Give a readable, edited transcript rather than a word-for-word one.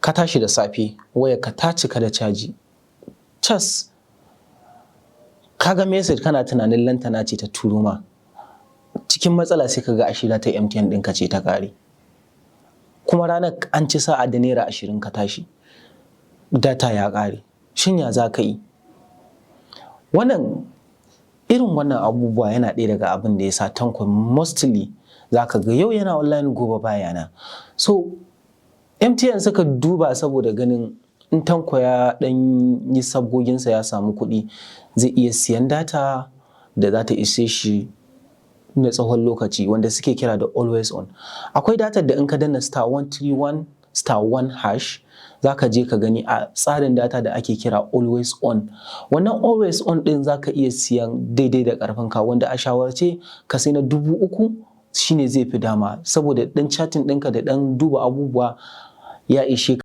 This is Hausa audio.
Ka tashi da safe, wayarka ta cika da caji cas, ka ga message, kana tunanin Lantana ce ta turo ma. Cikin matsala sai ka ga ashe data MTN ɗinka ce ta ƙare. Kuma ranar an ci sa'a da ₦20 ka tashi, data ya ƙare. Shin ya za ka yi? Wannan irin wannan abubuwa yana ɗaya daga abin da ya sa Tanko mostly za ka ga yau yana online, gobe baya nan. So MTN suka duba, saboda ganin in Tanko ya ɗan yi sabgoginsa ya samu kuɗi, zai iya siyan data da za ta ishe shi na tsawon lokaci, wanda suke kira da always on. Akwai datar da in ka danna *131*1# za ka je ka gani a tsarin data da ake kira always on. Wannan always on ɗin za ka iya siyan daidai da ƙarfinka, wanda a shawarce ka sai na 3,000 shine zai fi dama, saboda ɗan chatting ɗinka da ɗan duba abubuwa ya ishe ka.